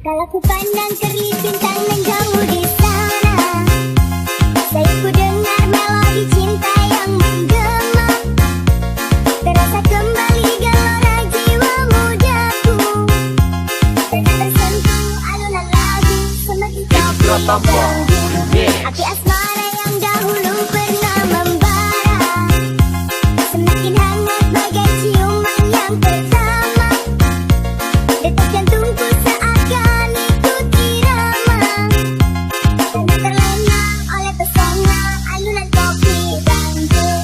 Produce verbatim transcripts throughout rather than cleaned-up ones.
Kalau ku pandang kerlip bintang nan jauh di sana, saya ku dengar melodi cinta yang menggema. Terasa kembali gelora jiwa mudaku. Pernah tersentuh alunan lagu semetik kopi dan gula. Api asmara yang dahulu pernah membara, semakin hangat bagai ciuman yang pertama. Detak jantungku seakan ikut irama, karena terlena oleh pesona alunan kopi dan gula.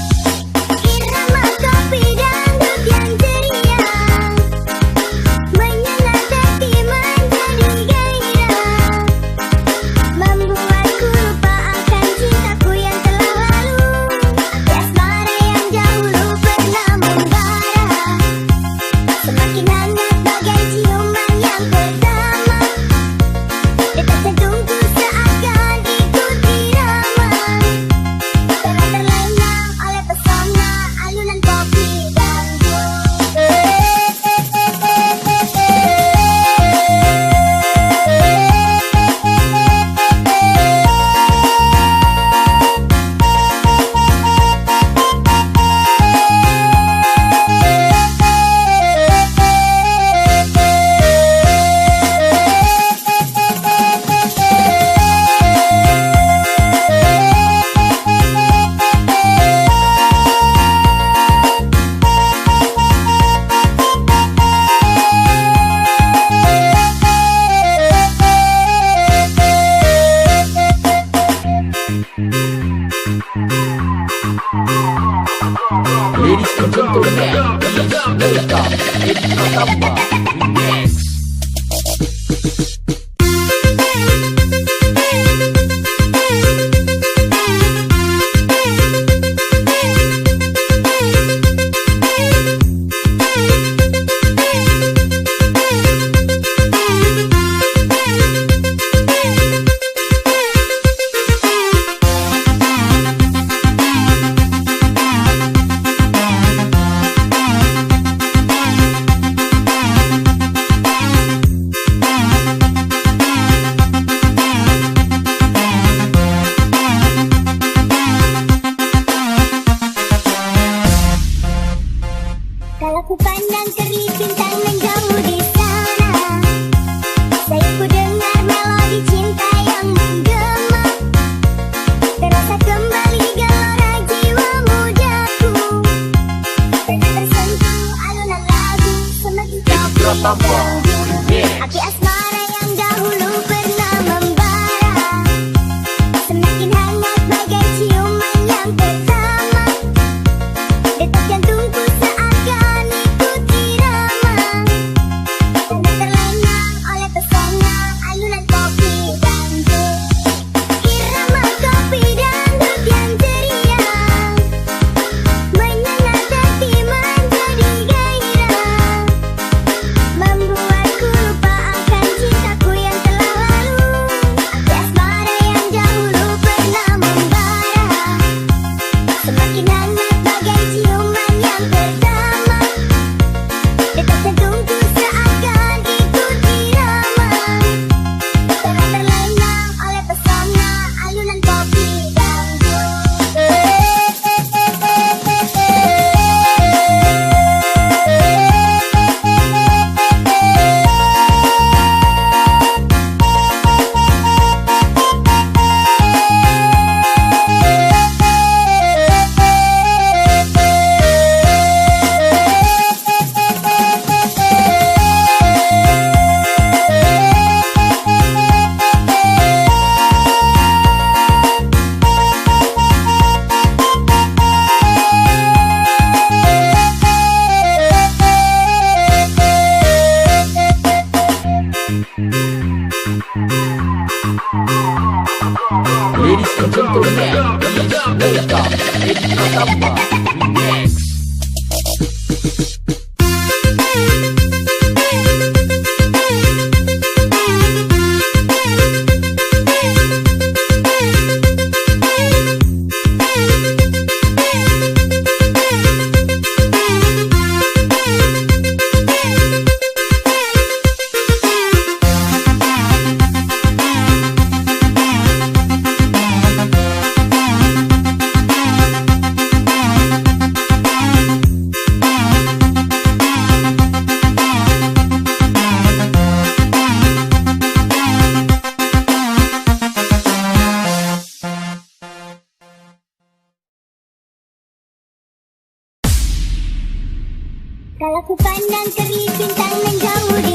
Irama kopi dangdut yang ceria, menyelamatkan hati menjadi gairah, membuatku lupa akan cintaku yang telah lalu. Api asmara yang dahulu pernah membara, semakin hangat bagai ciuman yang pertama. Detak jantungku seakan ikut irama, karena terlena oleh pesona alunan kopi dan gula. Ladies and gentlemen, please welcome Edi Pratamba Remix. Kalau ku pandang kerlip bintang nan jauh di sana, saya ku dengar melodi cinta yang menggema. Terasa kembali gelora jiwa mudaku. Pernah tersentuh alunan lagu semetik kopi dan gula. Api asmara yang dahulu pernah membara, semakin hangat bagai ciuman yang pertama. Detak jantungku seakan ikut irama, karena terlena oleh pesona alunan kopi dan gula. Irama kopi dangdut yang ceria, menyelamatkan hati menjadi gairah, membuatku lupa akan cintaku yang telah lalu. Api asmara yang dahulu pernah membara, semakin hangat bagai ciuman yang pertama. Detak jantungku seakan ikut irama, karena terlena oleh pesona alunan kopi dan gula. Ladies and gentlemen, please welcome Edi Pratamba Remix. Kalau ku pandang kerlip bintang nan jauh